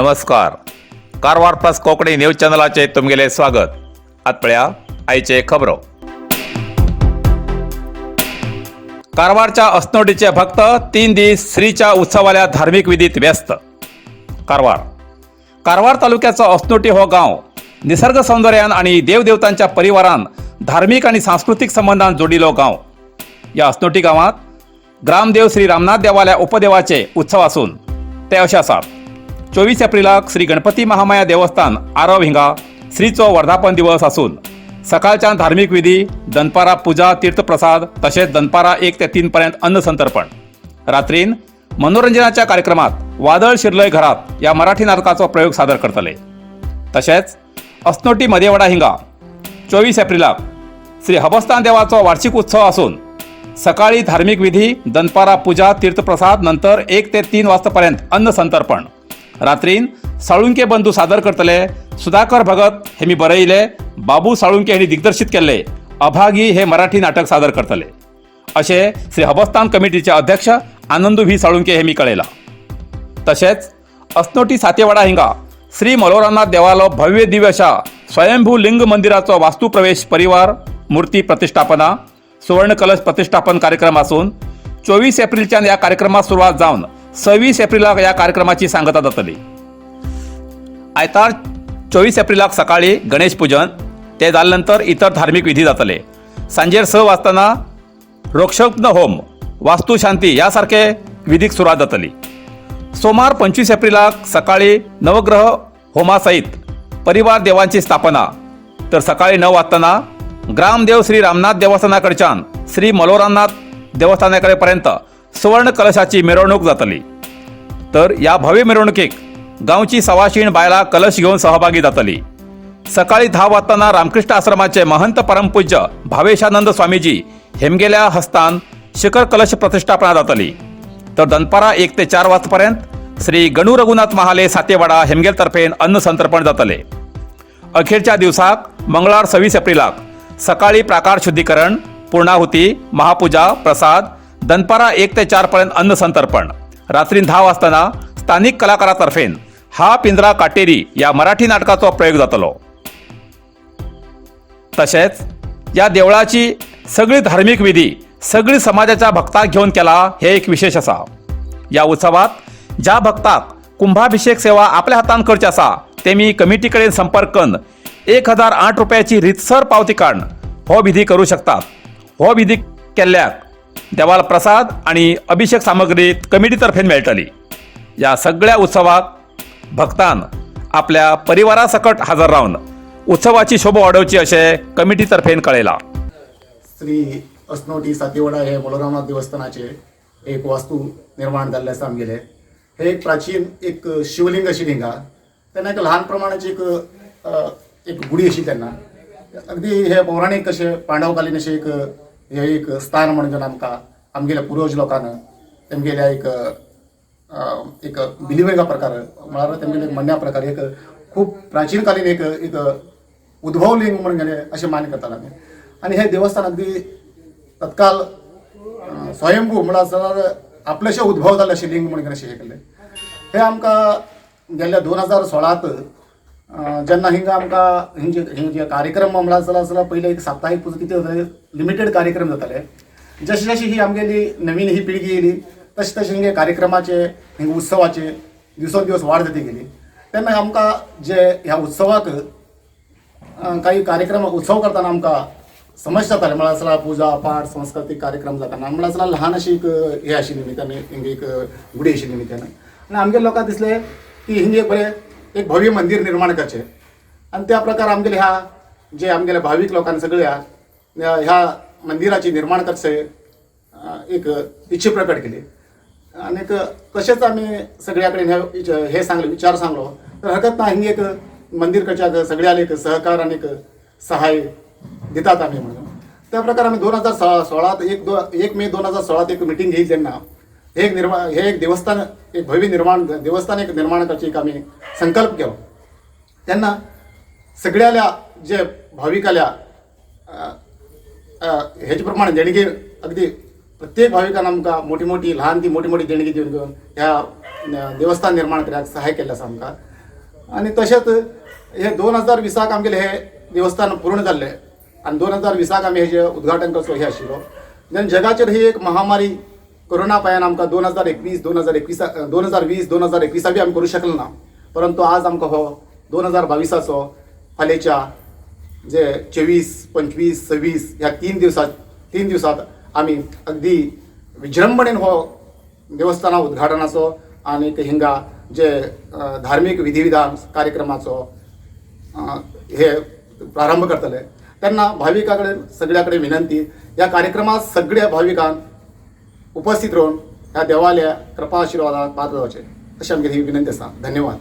नमस्कार, Karwar plus Konkani news चॅनलाचे तुमगेले स्वागत. आत पळया आयचे खबरो. कारवारच्या अस्नोटीचे भक्त 3 दीस श्रीच्या उत्सवाल्या धार्मिक विधीत व्यस्त. कारवार. कारवार तालुक्याचो अस्नोटी हो गांव निसर्ग सौंदर्यान आणि देवदेवतांच्या परिवारान धार्मिक आणि सांस्कृतिक संबंधान जोडिलो गांव. या अस्नोटी गावात ग्रामदेव श्री रामनाथ देवाल्या उपदेवाचे उत्सव आसून ते अशे आसात. 24 एप्रिलाक श्री गणपती महामाया देवस्थान आरव हिंगा श्रीचो वर्धापन दिवस आसून सकाळच्यान धार्मिक विधी, दनपारा पुजा, तीर्थप्रसाद, तशेंच दनपारा 1 ते 3 पर्यंत अन्न संतर्पण. रात्रीन मनोरंजनाच्या कार्यक्रमात वादळ शिरलय घरात या मराठी नाटकाचो प्रयोग सादर करतले. तशेंच अस्नोटी मदेवाडा हिंगा 24 एप्रिलाक श्री हबस्तान देवाचो वार्षिक उत्सव आसून सकाळी धार्मिक विधी, दनपारा पूजा, तीर्थप्रसाद, नंतर 1 ते 3 वाजतापर्यंत अन्न संतर्पण. रात्रीन साळुंके बंधू सादर करतले सुधाकर भगत हेमी बरयले, बाबू साळुंके यांनी दिग्दर्शित केल्ले अभागी हे मराठी नाटक सादर करतले, असे श्री हबस्तान कमिटीचे अध्यक्ष आनंदू व्ही साळुंके हेमी कळयला. तशेंच अस्नोटी सातेवाडा हिंगा श्री मलोरानाथ देवालो भव्य दिव्य अशा स्वयंभू लिंग मंदिराचो वास्तुप्रवेश, परिवार मूर्ती प्रतिष्ठापना, सुवर्ण कलश प्रतिष्ठापन कार्यक्रम आसून 24 एप्रिलच्यान ह्या कार्यक्रमाक सुरवात जावन 26 एप्रिलाक ह्या कार्यक्रमाची सांगता जातली. आयतार 24 एप्रिलाक सकाळी गणेश पूजन, ते जाले नंतर इतर धार्मिक विधी जातले. सांजेर 6 वाजताना रोक्षग्न होम, वास्तुशांती ह्या सारखे विधीक सुरवात जातली. सोमार 25 एप्रिलाक सकाळी नवग्रह होमासहित परिवार देवांची स्थापना, तर सकाळी 9 वाजताना ग्रामदेव श्री रामनाथ देवस्थानाकडच्यान श्री मलोरानाथ देवस्थानाकडेपर्यंत सुवर्ण कलशाची मिरवणूक जातली. तर या भव्य मिरवणुकीक गांवची सवाशीण बायलां कलश घेवन सहभागी जातली. सकाळी 10 वाजताना रामकृष्ण आश्रमाचे महंत परमपूज्य भावेशानंद स्वामीजी हेमगेल्या हस्तान शिखर कलश प्रतिष्ठापना जातली. तर दनपारा 1 ते 4 वाजतापर्यंत श्री गणू रघुनाथ महाले सातेवाडा हेमगेल तर्फेन अन्न संतर्पण जातले. अखेरच्या दिवसाक मंगळार 26 एप्रिलाक सकाळी प्राकार शुद्धीकरण, पूर्णाहुती, महापूजा, प्रसाद, दनपारा 1 ते 4 पर्यंत अन्न संतर्पण. रात्री 10 वाजताना स्थानिक कलाकारातर्फेन हा पिंजरा काटेरी या मराठी नाटकाचो प्रयोग जातलो. तशेंच या देवळाची सगळी धार्मिक विधी सगळी समाजाच्या भक्ताक घेवन केला हे एक विशेष आसा. या उत्सवात ज्या भक्ताक कुंभाभिषेक सेवा आपल्या हातान करची आसा, तेमी कमिटी कडेन संपर्क करून 1008 रुपयाची रितसर पावती काडून हो विधी करू शकतात. हो विधी केल्ल्याक देवाल प्रसाद आणि अभिषेक सामग्री कमिटी तर्फेन मेळटली. या सगळ्या उत्सवाक भक्तान आपल्या परिवारा सकट हजर रावन उत्सवाची शोभा वाडोवची अशें कमिटी तर्फेन कळयलां. श्री अस्नोटी सातीवडा हे बलरामनाथ देवस्थानाचे एक वास्तू निर्माण जाल्ले आसा. आमगेले हे एक प्राचीन एक शिवलिंग आशिल्ली हिंगा. तेन्ना एक ल्हान प्रमाणाची एक एक गुडी आशिल्ली. तेन्ना अगदी हे पौराणीक कशें पांडवकालीन अशें एक हे एक स्थान म्हणून आमकां आमगेल्या पुर्वज लोकांना तेमगेल्या एक एक बिलिव्ह प्रकार, म्हळ्यार तेमगेले एक म्हणण्या प्रकार एक खूब प्राचीन कालीन एक एक उद्भवलिंग म्हणून गेले अशें मान्य करताले आमी. आनी हे देवस्थान अगदी तत्काल स्वयंभू म्हळ्यार जाल्यार आपलेशे उद्भव जाल्ले अशें लिंग म्हणून अशें हे केल्लें. हे आमकां गेल्ल्या 2016त जेन्ना हिंगा आमकां हिंजे हे जे कार्यक्रम म्हळ्यार जाल्यार जाल्यार पयले एक साप्ताहीक पुजा कितें जातालें, लिमिटेड कार्यक्रम जाताले. जशी जशी ही आमगेली नवीन ही पिळगी येयली, तशी तशी हिंगे कार्यक्रमाचे, हिंगे उत्सवाचे दिवसोन दिवस वाड जाती गेली. तेन्ना आमकां जे ह्या उत्सवाक काही कार्यक्रम उत्सव करताना आमकां समज जाताले, म्हळ्यार आसला पुजा पाठ, सांस्कृतीक कार्यक्रम जाताना, म्हळ्यार आसला ल्हान अशी एक हे आशिल्ली निमित्तान हिंगे एक गुडी आशिल्ली निमित्तान आनी आमगे लोकांक दिसलें की हिंगे एक बरें एक भव्य मंदीर निर्माण करचें. आनी त्या प्रकार आमगेले ह्या जे आमगेले भावीक लोकांनी सगळ्या ह्या मंदिराची निर्माण करचें एक इच्छा प्रकट केली. आनीक तशेंच आमी सगळ्या कडेन हे हे सांगले, विचार सांगलो, तर हरकत ना, हिंग एक मंदीर करच्याक सगळ्याक एक सहकार आनी एक सहाय्य दितात आमी म्हणून. त्या प्रकारे आमी 2016त 1 मे 2016त एक मिटींग घेयली. तेन्ना हे एक निर्माण हे एक देवस्थान, एक भव्य निर्माण देवस्थान एक निर्माण करचे एक आमी संकल्प केलो. तेन्ना सगळ्याल्या जे भाविकाल्या हेचे प्रमाणे देणगी, अगदी प्रत्येक भाविकांना आमकां मोठी मोठी, ल्हान ती मोठी मोठी देणगी दिवन घेवन ह्या देवस्थान निर्माण करण्याक सहाय्य केल्लें आसा आमकां. आनी तशेंच हे 2020 आमगेलें हें देवस्थान पूर्ण जाल्लें आनी 2020 आमी हेजें उद्घाटन करचो हें आशिल्लो. देन जगाचेर ही एक महामारी कोरोना पायान आमकां 2021, 2021, 2020, 2021 बी आमी करूं शकले ना. परंतु आज आमकां हो 2022 फाल्याच्या जे 24, 25, 26 ह्या 3 दिवसात आमी अगदी विजृंभणेन हो देवस्थाना उद्घाटनाचो आनी हिंगा जे धार्मीक विधी विधान कार्यक्रमाचो हे प्रारंभ करतले. तेन्ना भाविकां कडेन सगळ्या कडेन विनंती, ह्या कार्यक्रमात सगळ्या भाविकांक उपस्थित रावन ह्या देवाल्या कृपा आशिर्वादाक पात्र जावचें अशी आमगेली ही विनंती आसा. धन्यवाद.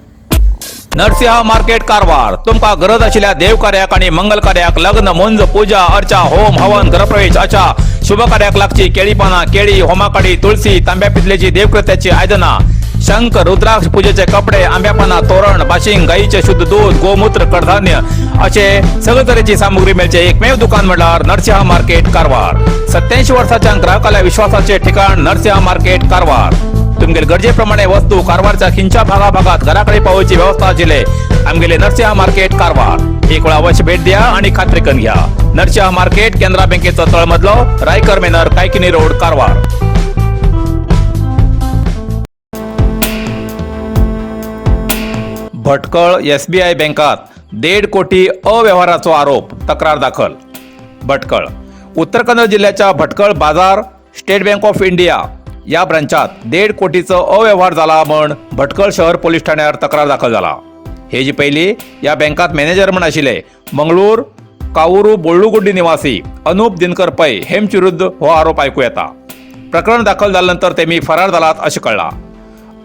नरसिंहा मार्केट कारवार. तुमकां गरज आशिल्ल्या देव कार्याक आणि मंगल कार्याक, लग्न, मुंज, पूजा अर्चा, होम हवन, गृहप्रवेश अशा शुभ कार्याक लागची केळी पानां, केळी, होमाकाडी, तुळसी, तांब्या पितलेची देवकृत्याची आयदनां, शंख, रुद्राक्ष, पूजेचे कपडे, आंब्या पानां, तोरण, बाशिंग, गाईचे शुद्ध दूध, गोमूत्र, कडधान्य असे सगळे तरेची सामुग्री मेळचे एकमेव दुकान म्हणल्यार नरसिंहा मार्केट कारवार. 87 वर्साच्या ग्राहकाला विश्वासाचे ठिकाण नरसिंहा मार्केट कारवार. तुमगेले गरजेप्रमाणे वस्तू कारवारच्या खिंच्या भागाभागात घराकडे पावोवची व्यवस्था आशिल्ले आमगेले नरसिंहा मार्केट कारवार. एक वेळा अवश्य भेट द्या आणि खात्री करून घ्या. नरसिंहा मार्केट, केनरा बँकेचो तळमजलो, रायकर मेनर, कायकिनी रोड, कारवार. भटकळ एसबीआय बँकात 1.5 कोटी अव्यवहाराचो आरोप, तक्रार दाखल. भटकळ, उत्तर कन्नड जिल्ह्याच्या भटकळ बाजार स्टेट बँक ऑफ इंडिया या ब्रांचात 1.5 कोटीचो अव्यवहार जाला म्हण भटकळ शहर पोलीस ठाण्यार तक्रार दाखल जाला. हेजी पयली या बँकात मॅनेजर म्हण आशिल्ले मंगळूर कावुरू बोळ्ळुगुड्डी निवासी अनुप दिनकर पै हेमचे विरुद्ध हो आरोप आयकू येता. प्रकरण दाखल जाल्या नंतर तेमी फरार जालात अशें कळ्ळां.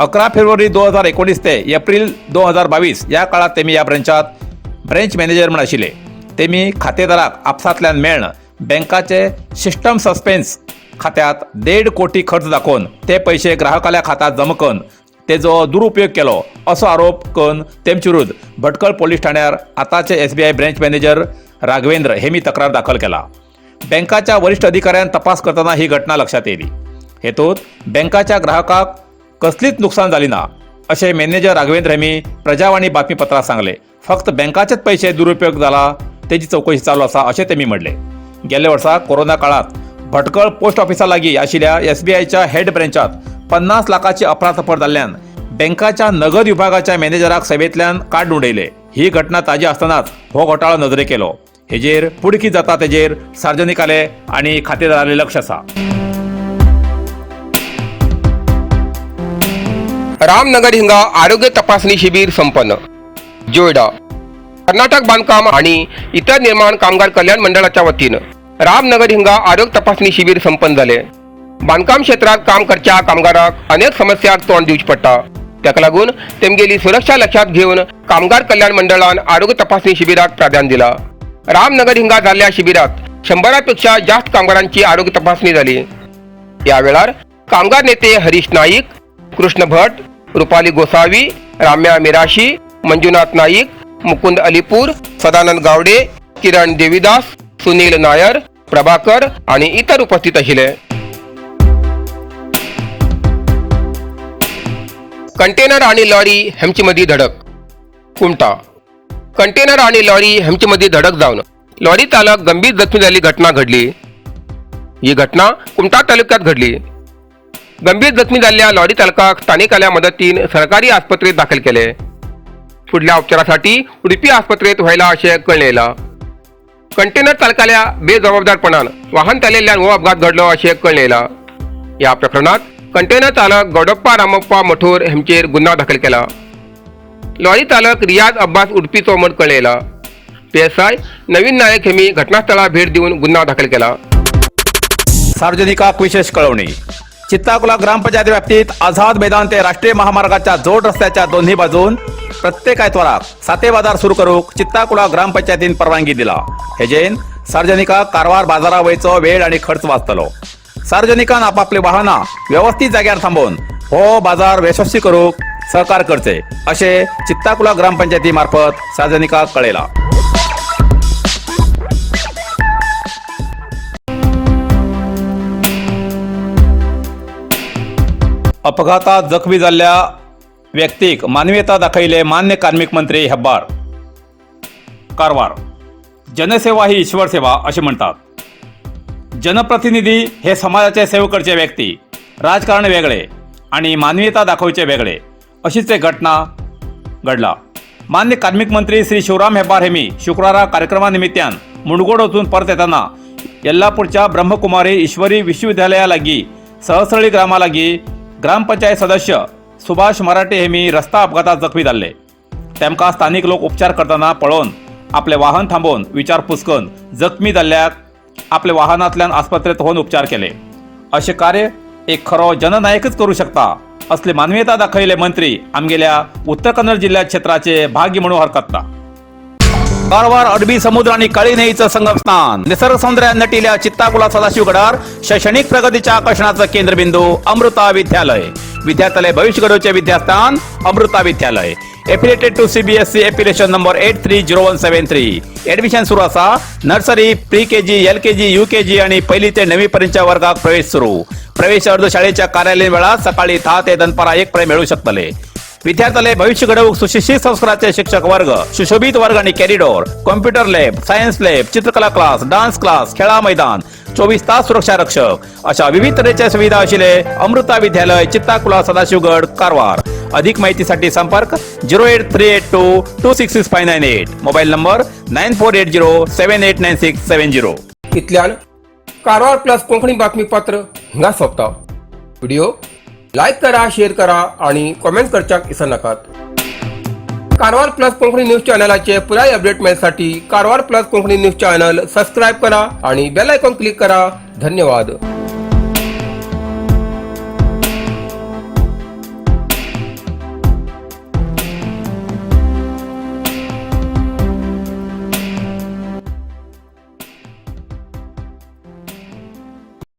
11 फेब्रुवारी 2019 ते एप्रिल 2022 या काळात तेमी ह्या ब्रँचात ब्रँच मॅनेजर म्हण आशिल्ले. तेमी खातेदाराक आपसांतल्यान मेळन बँकाचे सिस्टम सस्पेन्स खात्यात 1.5 कोटी खर्च दाखोवन ते पयशे ग्राहकाल्या खात्यात जमा करून तेजो दुरुपयोग केलो असो आरोप करून तेमचे विरुद्ध भटकळ पोलीस ठाण्यार आताचे एसबीआय ब्रँच मॅनेजर राघवेंद्र हेमी तक्रार दाखल केला. बँकाच्या वरिष्ठ अधिकाऱ्यान तपास करतना ही घटना लक्षात येयली. हेतूत बँकाच्या ग्राहकाक कसलीच नुकसान जाली ना अशें मॅनेजर राघवेंद्र हेमी प्रजावाणी बातमीपत्रात सांगले. फक्त बँकाचेच पैसे दुरुपयोग जाला, तेजी चौकशी चालू आसा अशें तेमी म्हणले. गेल्या वर्सा कोरोना काळात भटकळ पोस्ट ऑफिसा लागीं आशिल्ल्या एसबीआयच्या हेड ब्रँचात 50 लाखाची अफरातफर जाल्ल्यान बँकाच्या नगद विभागाच्या मॅनेजराक सेवेंतल्यान काडून उडयले. ही घटना ताजी आसतनाच हो घोटाळो नदरेक येयलो. हेजेर फुडें कितें जाता तेजेर सार्वजनिकाले आनी खातेदाराले लक्ष आसा. रामनगर हिंगा आरोग्य तपासणी शिबिर संपन्न. जोयडा, कर्नाटक बांधकाम आणि इतर निर्माण कामगार कल्याण मंडळाच्या वतीनं रामनगर हिंगा आरोग्य तपासणी शिबिर संपन्न झाले. बांधकाम क्षेत्रात काम करच्या कामगाराक अनेक समस्यांक तोंड दिवचें पडटा. ताका लागून तेमगेली सुरक्षा लक्षात घेवन कामगार कल्याण मंडळान आरोग्य तपासणी शिबिराक प्राधान्य दिला. रामनगर हिंगा जाल्ल्या शिबिरात 100 पेक्षा जास्त कामगारांची आरोग्य तपासणी झाली. या वेळार कामगार नेते हरीश नाईक, कृष्ण भट, रुपाली गोसावी, राम्या मिराशी, मंजुनाथ नाईक, मुकुंद अलीपूर, सदानंद गावडे, किरण देवीदास, सुनील नायर, प्रभाकर आणि इतर उपस्थित आशिल्ले. कंटेनर आणि लॉरी हेमचे मदीं धडक. कुमटा, कंटेनर आणि लॉरी हेमचे मदीं धडक जावन लॉरी चालक गंभीर जखमी जाल्ली घटना घडली. ही घटना कुमटा तालुक्यात घडली. गंभीर जखमी जाल्ल्या लॉरी चालकाक स्थानिकाल्या मदतीन सरकारी आस्पत्रेत दाखल केले. फुडल्या उपचारासाठी उडपी आस्पत्रेत व्हायला अशें कळ्ळें. कंटेनर चालकाल्या बेजबाबदारपणान वाहन चलयल्ल्यान हो अपघात घडलो अशें कळ्ळें. या प्रकरणात कंटेनर चालक गौडप्पा रामप्पा मठोर हेमचेर गुन्यांव दाखल केला. लॉरी चालक रियाज अब्बास उडपीचो म्हण कळ्ळें. पीएसआय नवीन नायक हेमी घटनास्थळार भेट दिवन गुन्यांव दाखल केला. सार्वजनिकाक विशेष कळवणी. चित्ताकुला ग्रामपंचायत व्याप्तीत आझाद मैदान ते राष्ट्रीय महामार्गाच्या जोड रस्त्याच्या दोन्ही बाजून प्रत्येक आयतवाराक साते बाजार सुरू करूक चित्ताकुला ग्रामपंचायतीन परवानगी दिला. हेजेन सार्वजनिकाक कारवार बाजारा वयचो वेळ आणि खर्च वाचतलो. सार्वजनिकान आपापली वाहनां व्यवस्थित जाग्यार थांबोवन हो बाजार यशस्वी करूक सहकार करचे अशें चित्ताकुला ग्रामपंचायती मार्फत सार्वजनिकाक कळयला. अपघातात जखमी जाल्ल्या व्यक्तीक मानवीयता दाखयले मान्य कार्मिक मंत्री हेब्बार. कारवार. जनसेवा ही ईश्वर सेवा असे म्हणतात. जनप्रतिनिधी हे समाजाचे सेवा करचे व्यक्ती. राजकारण वेगळे आणि मानवीयता दाखवचे वेगळे, अशीच एक घटना घडला. मान्य कार्मिक मंत्री श्री शिवराम हेब्बार हेमी शुक्रारा कार्यक्रमानिमित्तान मुंडगोड वचून परत येताना येल्लापूरच्या ब्रह्मकुमारी ईश्वरी विश्वविद्यालयालागी सहस्रळी ग्रामालागी ग्रामपंचायत सदस्य सुभाष मराठे हेमी रस्ता अपघातात जखमी जाल्ले. तेमकां स्थानिक लोक उपचार करतना पळोवन आपले वाहन थांबोवन विचारपूस करून जखमी जाल्ल्याक आपल्या वाहनांतल्यान आस्पत्रेत व्हरून उपचार केले. अशें कार्य एक खरो जननायकच करू शकता. असली मानवीयता दाखयले मंत्री आमगेल्या उत्तर कन्नड जिल्ह्या क्षेत्राचे भाग्य म्हणून हरकत ना. कारवार अरबी समुद्र आणि काळी न्हंयेचं संगम स्थान, निसर्ग सौंदर्यान नटिल्या चित्ताकुला सदाशिवगडार शैक्षणिक प्रगतीच्या आकर्षणाचं केंद्रबिंदू अमृता विद्यालय. विद्यार्थ्यालय भविष्य घडवचे विद्यास्थान अमृता विद्यालय. Affiliated to CBSE, affiliation number 830173. Admission सुरू असा. Nursery, pre KG, LKG, UKG आणि पहिली ते नववी पर्यंतच्या वर्गात प्रवेश सुरू. प्रवेश अर्ज शाळेच्या कार्यालयीन वेळात सकाळी 10 ते दनपारा 1 पर्यंत मिळू शकतले. विद्यार्थ्याले भविष्य घडवूक सुशिक्षित संस्काराचे शिक्षक वर्ग, सुशोभित वर्ग आणि corridor, computer lab, science lab, चित्रकला क्लास, डान्स क्लास, खेळा मैदान, 24 तास सुरक्षा रक्षक अशा विविध तऱ्हेच्या सुविधा असलेले अमृता विद्यालय, चित्ताकुला, सदाशिवगड, कारवार. अधिक माहितीसाठी संपर्क 08382266598, mobile number 9480789670. इतल्यान कारवार प्लस कोंकणी बातमीपत्र हिंगा सोंपता. व्हिडिओ लायक करा, शेअर करा आणि कॉमेंट करच्याक विसरनाकात. कारवार प्लस कोंकणी न्यूज चॅनलाचे पुराय अपडेट मेळसाठी Karwar plus Konkani news channel subscribe करा आणि बेल आयकॉन क्लिक करा. धन्यवाद.